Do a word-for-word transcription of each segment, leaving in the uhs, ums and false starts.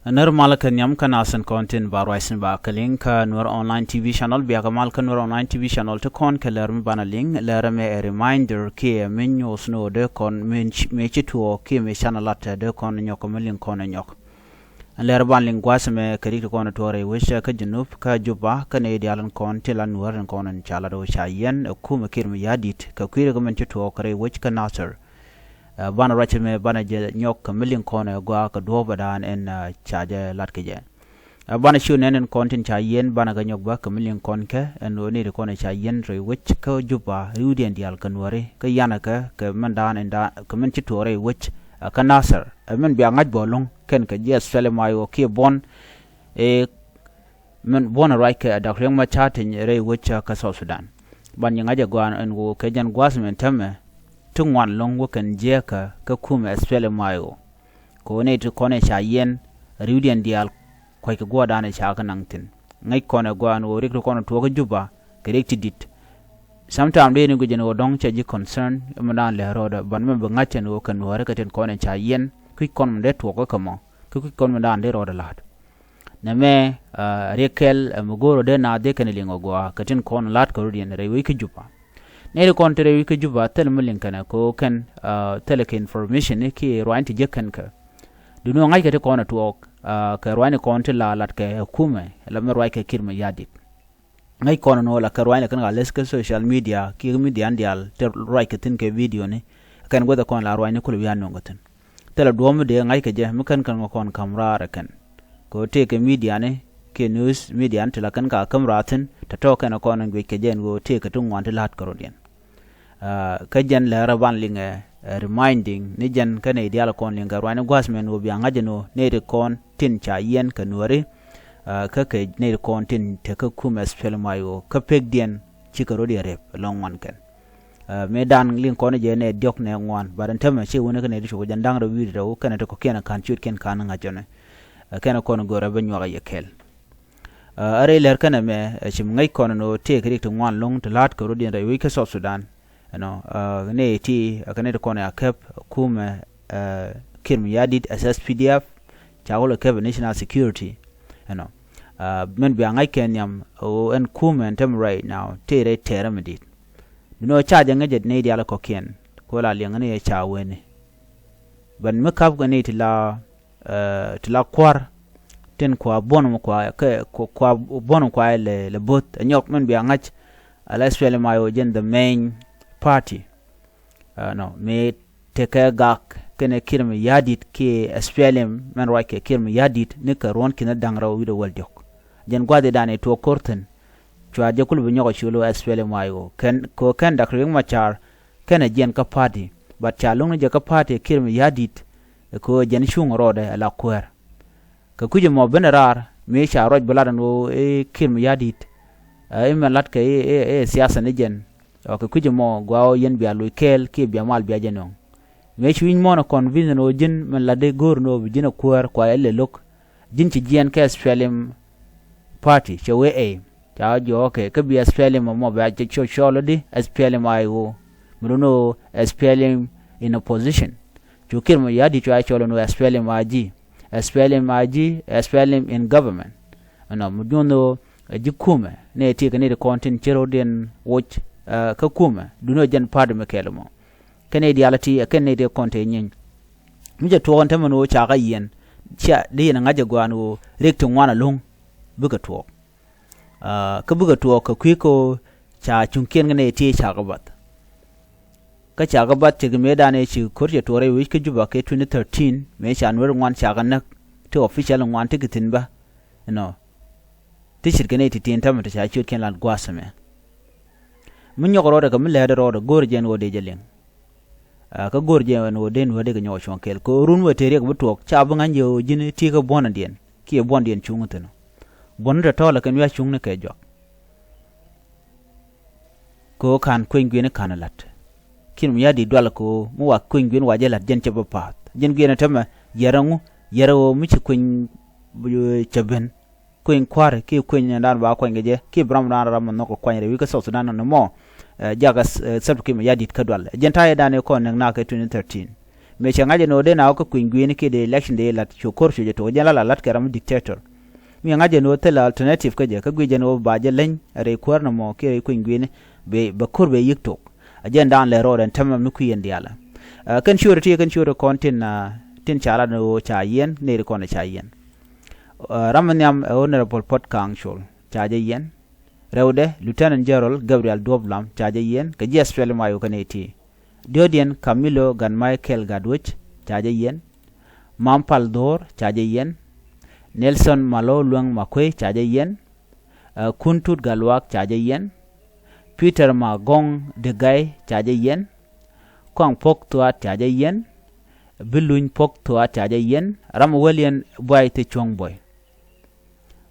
Nɛr mal kɛ nhiam kä nath tin kɔn tin ba ruac thi̱n ba kɛ liŋ kä Nuer Online T V Channel. Biakɛ mal kä Nuer Online T V Channel ti kɔn kɛ lɛr mi banɛ liŋ, lɛr mɛ ɛ reminder kiɛ mi nyuɔth ni ɣöö dee kɔn mi ci tuɔɔk kiɛ mi canɛ lat dee kɔn nyɔk kɛ mi liŋ kɔn nyɔk. Ɛn lɛr ban liŋ gua̱a̱th mɛ kɛ rik ti kɔn tuɔɔk rɛy wec kä Junub kä Juba kä nɛy diaal in kɔn ti la Nuäär in kɔn in ca lat ɣöö ca yiɛn ɛ kumɛ Kiir Mayardit kɛ kui̱ rik min ci tuɔɔk rɛy wec kä Nasir. Ɛ, banɛ ruac mɛ banɛ jɛ nyɔk kɛ mi liŋ kɔn ɛ gɔaa kɛ duɔ̱ɔ̱p ɛ daan ɛn, ɛ, ca jɛ lat kɛ jɛ. Ɛ, banɛ ciö nɛn ɛn kɔn tin ca yiɛn banɛ kɛ nyɔk bä kɛ mi liŋ kɔn kɛ ɛn ɣöö nɛy ti kɔn ɛ ca yiɛn rɛy wec kä Juba riwdiɛn diaal kɛ Nuääri kä yanɛ kɛ kɛ min daan ɛn daan kɛ min ci tuɔɔk rɛy wec, ɛ, kä Nasir. Ɛ, min bia ŋa̱c bä lo̱ŋ kɛn kɛ jiɛth pɛl ɛ may ɣöö kiɛ buɔ̱n ɛ min buɔ̱n ruac kɛ Dak Riek Machar Teny rɛy wec kä South Sudan. Ban nyi ŋa̱c ɛ gɔaa ɛn ɣöö kɛ jɛn gua̱a̱th min täämɛ ti ŋuan lo̱ŋ wä kɛn jiɛɛkä kä kumɛ S P L M I O. Kɛ ɣöö nɛy ti kɔn ɛ ca yiɛn riwdiɛn diaal kua̱ckɛ guɔ̱ɔ̱rdan ɛ ca kɛ naŋ thi̱n. Ŋäc kɔn ɛ gɔaa ɛn ɣöö rik ti kɔn ɛ tuɔɔk kä Juba kɛ rik ti di̱t. Sometime dee ni guic ɛn ɣöö dɔ̱ŋ cɛ ji̱ concern ɛmɛ daan lɛ rɔɔdɛ ban mɛ bi ŋa̱c ɛn ɣöö kɛ Nuääri kɛ tin kɔn ɛ ca yiɛn kui̱c kɔn mi dee tuɔɔk kä kɛ mɔ kä kui̱c kɔn mi daan dee rɔɔdɛ la̱t. Nɛmɛ, ɛ, riɛk kɛl, ɛ, mi go̱o̱r ɣöö dee naath dee kɛn liŋ ɛ gɔaa kɛ tin kɔn la̱t kɛ rɔ̱diɛn rɛy wec kä Juba. Nɛy ti kɔn te rɛy wec kä Juba thilɛ mi liŋ kɛnɛ kɛ ɣöö kɛn, ɛ, thilɛ kɛ information ni kiɛ ruaacni ti jek kɛn kɛ. Duundɛ ɣöö ŋa̱ckɛ ti kɔn ɛ tuɔɔk, ɛ, kɛ ruaacni kɔn ti la lat kɛ ɛ kumɛ la mi ruac kɛ Kiir Mayardit. Ŋäc kɔn ɛn ɣöö la kɛ ruaacni la kɛn ka läth kä social media kiɛ kä media in diaal te ruac kɛ thi̱n kɛ video ni. Kɛn guäth ɛ kɔn la ruaacni kulɛ wi̱i̱ a nöŋ kɛ thi̱n. Thilɛ duɔ̱ɔ̱p mi dee ŋa̱c kɛ jɛ mi kɛn kɛn kɔn ka̱m raar ɛ kɛn. Kɛ ɣöö tëëkɛ media ni kiɛ news media ni ti la kɛn ka käm raar thi̱n tɛ tɔ̱ kɛn ɛ kɔn in guic kɛ jɛ ɛn ɣöö tëëkɛ ti ŋuan ti la̱t kɛ rɔ̱diɛn. Ɛ, kä jɛn lɛrä ban liŋɛ, ɛ, reminding ni jɛn kä nɛy diaal kɔn liŋ kɛ ruaacni gua̱a̱th mɛn ɣöö bia ŋa̱c ɛn ɣöö nɛy ti kɔn tin ca yiɛn kɛ Nuääri, ɛ, kä kɛ nɛy ti kɔn tin te kä kumɛ S P L M I O kä pekdiɛn cikɛ rɔ̱diɛn rep ɛlɔ̱ŋ ŋuan kɛn. Ɛ, mëë dan liŋ kɔn jɛ nɛ diɔ̱k nɛ ŋuan, but ɛn täämɛ ci wuni kä nɛy ti cuk jɛn da̱ŋ rɛw wi̱i̱ rɛw kɛnɛ ti kɔ̱kiɛn ɛ ka̱n ciötkiɛn ka̱n ŋa̱c ɔni. Ɛ, kɛnɛ kɔn go̱rɛ bä nyuak a yɛ kɛɛl. Ɛ, a rɛy lɛr kɛnɛ mɛ, ɛ, ci mi ŋäc kɔn ɛn ɣöö tëëkɛ rik ti ŋuan lo̱ŋ ti la̱t kɛ rɔ̱diɛn rɛy wec kä South Sudan. Ɛnɔ, ɛ, nɛy ti, ɛ, kɛ nɛy ti kɔn ɛ a käp kumɛ, ɛ, Kiir Mayardit as S P D F, ca wä lɛ käp ɛ national security. Ɛnɔ, ɛ, min bia ŋa̱c kɛ nhiam ɣöö ɛn kumɛ ɛn täämɛ right now tëë rɛy tɛɛrä mi di̱i̱t. Duundɛ ɣöö ca jɛ ŋäc ɛ nɛy diaal kɔ̱kiɛn kɛ ɣöö la liɛŋä ni ɛ ca weni. But mi ka̱p kɛ nɛy ti la, ɛ, ti la kua̱r tin kua buɔ̱n mi kua kɛ, kua, kua buɔ̱n mi kua lɛ, lɛ bo̱th ɛ nyɔk min bia ŋa̱c. Ala S P L M I O jɛn the main party. Ɛ, nɔ, mi tekɛ gak kɛnɛ Kiir Mayardit kiɛ S P L M mɛn ruac kɛ Kiir Mayardit ni kɛ ruɔ̱n ki̱n da̱ŋ rɛw wi̱cdɛ wäl diɔ̱k. Jɛn gua̱th i̱ dan i̱ tuɔɔk ko̱r thi̱n. Cua jɛ kul bi nyɔk ɛ ciöl ɣöö S P L M I O kɛn kɛ ɣöö kɛn Dak Riek Machar kɛnɛ jiɛn kä party, but ca lo̱ŋni jɛ kä party Kiir Mayardit kɛ ɣöö jɛn cuŋ rɔɔdɛ ɛ la kuäär. Kɛ kui̱c ɛmɔ ben raar mëë ca ruac bi lat ɛn ɣöö i̱ Kiir Mayardit, ɛ, i̱ mɛn lat kɛ i̱, i̱, i̱ siasa ni jɛn. Ɔ, kɛ kui̱c ɛmɔ gɔaa ɣöö yɛn bia loc kɛɛl kiɛ bia mal bia jɛ nöŋ. Mëë ci wi̱c muɔ̱ɔ̱n ɛ convince ɛn ɣöö ji̱n mɛn latdi go̱o̱r ɛn ɣöö bi ji̱n ɛ kuäär kua ɛ lɛ lo̱k. Ji̱n ci jiɛɛn kɛ S P L M party cɛ wee ɛ. Ca jɔɔk kɛ kä bi S P L M ɛmɔ bia cɛ cɔl cɔl di S P L M I O. Mi dun ɣöö S P L M in opposition. Cu Kiir Mayardit cua cɔl ɛn ɣöö S P L M I G. S P L M I G, S P L M in government. Ɛnɔ mi dun ɣöö ɛ ji̱ kumɛ ni ɛ ti kɛ ni ti kɔn tin ci rɔ̱diɛn woc, ɛ, kä kumɛ. Dun ɣöö jɛn party mi kɛɛl ɛmɔ. Kɛn i̱ diaal ti, ɛ kɛn i̱ ti kɔn te nyiny. Mi cɛ tuɔɔk ɛn tämɛ ni ɣöö ca kä yiɛn. Cia di yɛn ŋa̱c ɛ gɔaa ni ɣöö rik ti ŋuan ɛlɔ̱ŋ bikɛ tuɔɔk. Aa, kä bikɛ tuɔɔk kɛ kui̱ kä ca cuŋkiɛn kɛ nɛy ti ca kɛ bath. Kä ca kɛ bath tekɛ mëë dan ëë ci ko̱r cɛ tuɔɔk rɛy wec kä Juba kɛ twenty thirteen, mëë ca Nuɛr ŋuan ca kɛ näk, ti official ŋuan ti kɛ thi̱n bä. Ɛnɔ. Ti ce̱tkɛ nɛy ti tin tämɛ ti ca ciötkiɛn lat gua̱a̱th ɛmɛ. Mi nyɔk rɔɔdɛ kɛ mi lɛ̱̈ɛ̱̈dɛ rɔɔdɛ go̱o̱rɛ jɛ ɛn ɣöö dee jɛ liŋ. Aa, kä go̱o̱r jɛ ɛn ɣöö dee Nuäär dee kɛ nyɔk cuɔ̱ŋ kɛɛl. Kɛ ɣöö run wä te riɛk bi tuɔɔk, ca bi ŋa̱ny jɛ ɣöö ji̱n ti kä buɔ̱nädiɛn, kiɛ buɔ̱ndiɛn cuŋ thi̱n ɔ. Buɔ̱n tɔ̱tɔ̱ la kɛn wi̱i̱ a cuŋni kɛ jɔak. Kɛ ɣöö ka̱n kueny guiɛni ka̱n la̱t. Kiir Mayardit dual kɛ ɣöö mi wa kueny guiɛni wa jɛ la̱t jɛn cɛ bä pa̱a̱th. Jɛn guiɛni tämɛ, yɛrɛ ŋu, yɛrɛ ɣöö mi ci kueny, eh, cɛ ben. Kueny kua̱ri kiɛ kueny ni dan ba kuany kɛ jɛ kiɛ bi ram dan ram mi nhɔk kɛ kuany rɛy wi̱i̱ kä South Sudan ni mɔ. Eh, jakɛ, eh, Salva Kiir Mayardit kä dual. Jɛn ta̱yɛ dan i̱ kɔn näk nak kɛ twenty thirteen. Mëë cɛ ŋa̱c ɛn ɣöö dee na wä kä kui̱ny gui̱i̱ni kiɛ dee election dee lat cu ko̱r cu jɛ tuɔɔk jɛn la la lat kɛ ram dictator. Mi ŋa̱c ɛn ɣöö thilɛ alternative kä jɛ kä guic ɛn ɣöö ba jɛ leny rɛy kuäär nɔmɔ kiɛ rɛy kui̱ny gui̱i̱ni bɛ bɛ ko̱r bɛ yi̱k tok. A jɛn da̱a̱n lɛ rɔɔdɛ ɛn tämɛ mi kui̱ ɛn diaal. Kɛn ciööri ti kɛn ciööri kɔn tin tin ca lat ɛn ɣöö ca yiɛn nɛy ri kɔn ca yiɛn. Ram mi nhiam ɛ Honorable Puot Kaŋ Col ca jɛ yiɛn. Rɛwdɛ Lieutenant General Gabriel Duɔp Lam ca jɛ yiɛn kɛ jiɛth cuɛl ma yuk kɛ nɛy ti. Diɔ̱ɔ̱diɛn Camilo Gat Michael Gatwec ca jɛ yiɛn. Mam Pal Dhor ca jɛ yiɛn. Nelson Malo Lueŋ Makuey ca jɛ yiɛn. Kun Tut Gatluak ca jɛ yiɛn. Peter Magɔŋ Di̱gay ca jɛ yiɛn. Kɔaŋ Puɔk Thuaat ca jɛ yiɛn. Bi Luny Puɔk Thuaat ca jɛ yiɛn. Ram wäl yɛn Buay Thi Cuɔ̱ŋ Buɔy.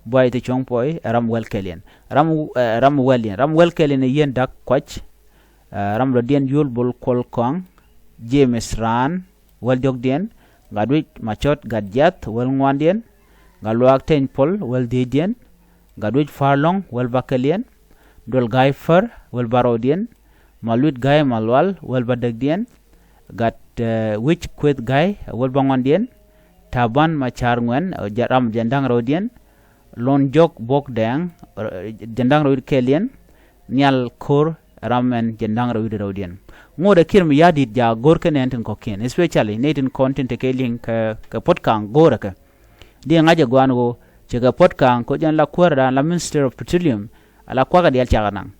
Buay Thi Cuɔ̱ŋ Puɔy ɛ ram wäl kɛl yɛn. Ram ram wäl yɛn ram wäl kɛl yɛn ɛ yiɛn Dak Kuac. Ram lɔdiɛn Yul Bol Kuɔl Kɔaŋ. James Raan wäl diɔ̱kdiɛn. Gatwec Macɔt Gat Jiath wäl ŋuandiɛn. Gatluak Teny Puɔl wäl dhiecdiɛn. Gatwec Pa̱a̱r Lɔ̱ŋ wäl bäkɛliɛn. Duɔl Ga̱a̱y Pär wäl bärɔwdiɛn. Maluit Ga̱a̱y Malual wäl bädäkdiɛn. Gat Wi̱c Kueth Ga̱a̱y wäl bäŋuandiɛn. Taban Macar Ŋuɛn ram jɛn da̱ŋ rɛwdiɛn. Lon Jɔk Bok Dɛŋ jɛn da̱ŋ rɛw wi̱cdɛ kɛɛliɛn. Nhial Ko̱r ram ɛn jɛn da̱ŋ rɛw wi̱cdɛ rɛwdiɛn. Ŋotdɛ Kiir Mayardit jaak go̱r kɛn ɛn tin kɔ̱kiɛn, especially nɛy tin kɔn tin tekɛ liŋ kɛ Puɔt Kaŋ go̱o̱rɛ kɛ. Diɛ ŋa̱c ɛ gua̱a̱n ɣöö cɛ kɛ Puɔt Kaŋ koc ɛn la kuäärdan la Minister of Petroleum ala kuakɛ diaal cakɛ naŋ.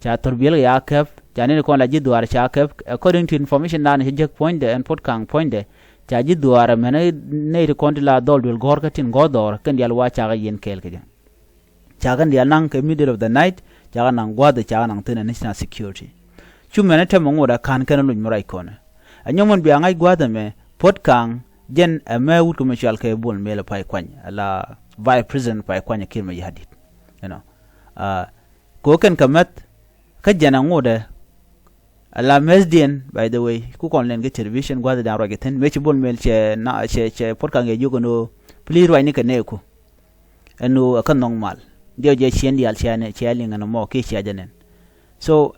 Ca thor biɛl kɛ ya kɛp ca nɛy ti kɔn la ji̱ dhuaar ca kɛp, according to information dan cɛ jek puɔ̱nydɛ ɛn Puɔt Kaŋ puɔ̱nydɛ. Ca ji̱ dhuaar ɛmɛn nɛy ti kɔn ti la dhɔl duël gɔ̱rkä tin gɔ̱r dhɔr kɛn diaal wa cakɛ yiɛn kɛɛl kɛ jɛ. Ca kɛn diaal naŋ kɛ middle of the night, ca kɛ naŋ gua̱a̱th ca kɛ naŋ thi̱n ɛ national security. Cu mɛn ɛ tɛmɛ ŋot ɛ ka̱n kɛn ɛ luny mi ruac kɔn ɛ. Ɛ nyɔmɔn bia ŋa̱c gua̱a̱th ɛmɛ Puɔt Kaŋ jɛn ɛmɛ wut kɛ mi cual kɛ Bol Mel ɛ pay kuany ala vice president pay kuany ɛ Kiir Mayardit. You know. Kɛ ɣöö kɛn kɛ mɛth kä jɛn aŋotdɛ. Ala mɛthdiɛn, by the way, ku kɔn lɛn kɛ television gua̱thdan ruac kɛ thi̱n mëë ci Bol Mel cɛ na cɛ cɛ Puɔt Kaŋ yɛ jiök ɛn ɣöö please ruacni kɛ nɛɛku. Ɛn ɣöö ɛ kä nhɔk mal diɛw jɛ ciɛn diaal cianɛ cia liŋ ɛn ɛmɔ kiɛ cia jɛ nɛn. So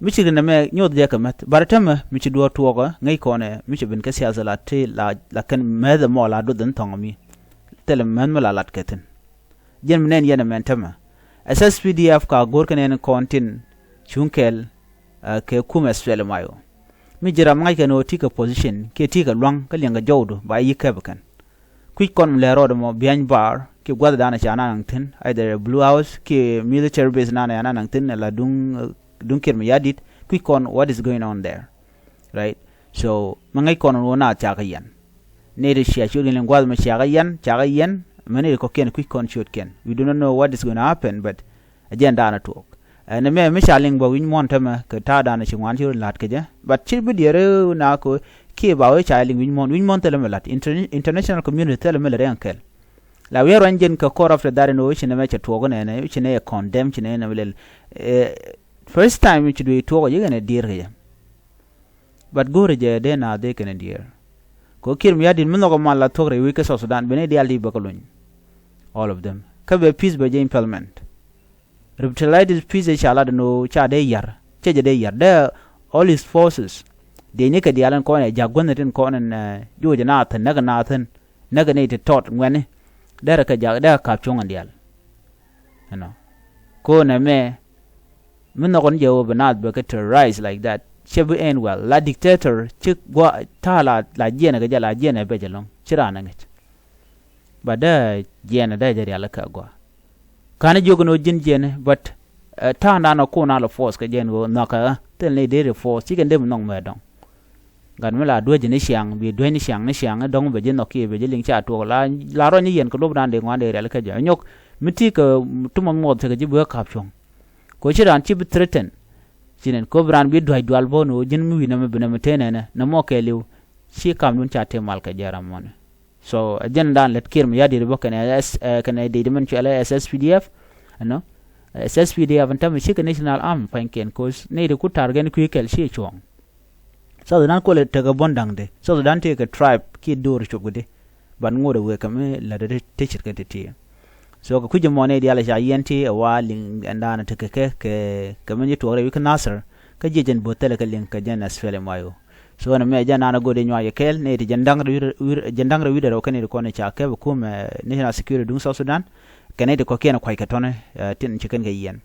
mi ci rin ɛmɛ nyoth jɛ kɛ mɛth, but ɛ tämɛ mi ci duɔ̱ɔ̱r tuɔɔkä ŋäc kɔnɛ mi ci ben kä siasa la ti la la kɛn mɛth ɛmɔ la duɔth ɛn thɔŋ ɛmi. Thilɛ mɛth mi la lat kɛ thi̱n. Jɛn mi nɛn yɛn ɛmɛn tämɛ. Ɛ S S P D F ka go̱o̱r kɛn ɛn kɔn tin cuŋ kɛl kɛ kumɛ S P L M I O. Mi ji̱ ram ŋa̱c kɛn ɣöö ti kɛ position kiɛ ti kɛ lua̱ŋ kä liɛŋ kɛ jɔwdu ba yi kɛp kɛn. Kui̱c kɔn mi lɛ rɔɔdɛ mɔ biany bar kiɛ gua̱thdan ca na naŋ thi̱n either Blue House kiɛ military base nan ca na naŋ thi̱n la duŋ duŋ Kiir Mayardit. Kui̱c kɔn what is going on there. Right. So mi ŋäc kɔn ɣöö naath cakɛ yɛn. Nɛy ti cia ciöt kɛn liŋ gua̱th mi cakɛ yɛn cakɛ yɛn. Mɛ nɛy ti kɔ̱kiɛn kui̱c kɔn ciöt kɛn, we do not know what is going to happen, but ɛ jɛn daanɛ tuɔɔk. Ɛn ɛmɛ mi ca liŋ bä wi̱c muɔ̱ɔ̱n tämɛ kɛ ta̱a̱ daanɛ ci ŋuan ci rɔ la̱t kɛ jɛ, but ci bi diɛɛr na kɛ kiɛ ba wee ca liŋ wi̱c muɔ̱ɔ̱n, wi̱c muɔ̱ɔ̱n thilɛ mi la̱t, international community thilɛ mi la̱t ɛn kɛl. La wi̱i̱ ruany jɛn kɛ kɔr after that ɛn ɣöö ci nɛmɛ cɛ tuɔɔk ɛnɛnɛ ci nɛ yɛ condemn ci nɛ yɛ nɛmɛ lɛl. First time ci duee tuɔɔk ɛ yikɛn ɛ diɛɛr kɛ jɛ. But go̱o̱rɛ jɛ dee naath dee kɛn diɛɛr. Kɛ Kiir Mayardit mi nhɔk ɛ mal la thuɔ̱k rɛy wec kä South Sudan ben i̱ diaal ti bä kä luny. All of them kä bɛ peace bɛ jɛ implement. Revitalize peace ɛ ca lat ɛn ɣöö ca dee yar cɛ jɛ dee yar dee all his forces. Dee ni kɛ diaal ɛn kɔn ɛ ja̱k guänh tin kɔn ɛn juɔc ɛ naath thi̱n näk ɛ naath thi̱n näk ɛ ni ti tɔt ŋuɛni. Derɛ kɛ ja̱k dee kɛ ka̱p cuɔ̱ŋ ɛn diaal. You know. Ko̱n ɛmɛ mi nhɔkɔn jɛ wä bi naath bɛ kɛ terrorize like that. Cɛ bi end well la dictator ci gua ta̱a̱ la la jiɛnɛ kɛ jɛ la jiɛnɛ bɛ jɛ lɔ̱ŋ ci raan ɛ ŋäc. But dee jiɛnɛ dee jɛ rial kɛ gua. Ka̱n jiök ni wä ji̱n jiɛnɛ but ta̱a̱ naan ɔ kun a lɔ force kɛ jɛn wä nhɔkɛ thil ni dee ri force ci kɛn dee bi nhɔk mɛ dɔ̱ŋ. Gat mi la duec ni ciaŋ bi duec ni ciaŋ ni ciaŋ ni dɔ̱ŋ bɛ ji̱ nhɔk kiɛ bɛ ji̱ liŋ ca tuɔk la la ruɔ̱c ni yɛn kɛ luɔp dan dee ŋuan dee rial kɛ jɛ nyɔk. Mi ti kɛ tumɔ muɔth tekɛ ji̱ bi wee ka̱p cuɔ̱ŋ. Kɛ ci raan ci bi threaten. Ci nɛn kop raan bi dua̱c dual bä ni wä ji̱n mi wi̱n ɛmɛ bi nɛmɛ tee nɛnɛ nɛ mɔ kɛɛliw. Ci kamdun ca tee mal kɛ jɛ ram mɔnɛ. So ɛ jɛn dan lät Kiir Mayardit bä kɛnɛ kɛnɛ dee di mɛn cuɛlɛ S S P D F. Ɛnɔ S S P D F ɛn tämɛ cikɛ national army pa̱nykiɛn kos nɛy di ku tar gɛn kui̱ kɛl ci cuɔ̱ɔ̱ŋ. South Sudan kolɛ tekɛ buɔ̱n da̱ŋ di South Sudan tekɛ tribe kiɛ do̱r cop kɛ di. Ban ŋot ɛ wek kɛ mi lät ɛ ti cit kɛ ti ti. So kɛ kui̱c ɛmɔ nɛy diaal ɛ ca yiɛn ti ɛ wa liŋ ɛn da̱a̱n ɛ tekɛ kɛ kɛ kɛ mi nyi tuɔɔk rɛy wi̱c kä Nasir. Kä jiɛc ɛn bo̱th thilɛ kɛ liŋ kɛ jɛn Australia mayo. So ɛn mi ɛ jɛn naan ɛ go̱o̱r dee nyuak yɛ kɛɛl ni ti jɛn da̱ŋ rɛw wi̱cdɛ rɛw kɛn ni ti kɔn ca kɛp kum ɛ National Security duŋ South Sudan kɛn ni ti kɔ̱kiɛn ɛ kuac kɛ tɔ̱nɛ tin ci kɛn kɛ yiɛn.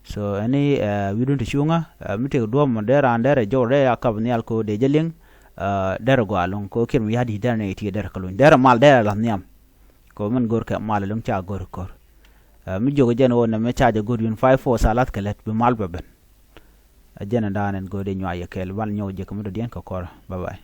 So ɛni wi̱dun ti cuŋä mi tëk duɔ̱ɔ̱p mɔ dee raan derɛ jɔw dee a kap nhial ko dee jɛ liŋ. Derɛ gɔaa lo̱ŋ ko kiɛn mi ya̱di̱ derɛ ni ti derɛ kɛ luny derɛ mal derɛ la̱th nhiam. Ko min go̱r kɛ mal lo̱ŋ ca go̱r ko̱r. Mi jiök jɛn ɣöö nɛ mi ca jɛ go̱r yun five four sa lath kɛ lät bi mal bɛ ben. Ɛ jɛn ɛ daan ɛn go̱r dee nyuak yɛ kɛɛl bal nyɔk jɛ kɛ mi dɔ̱diɛn kɛ kɔr. Bye bye.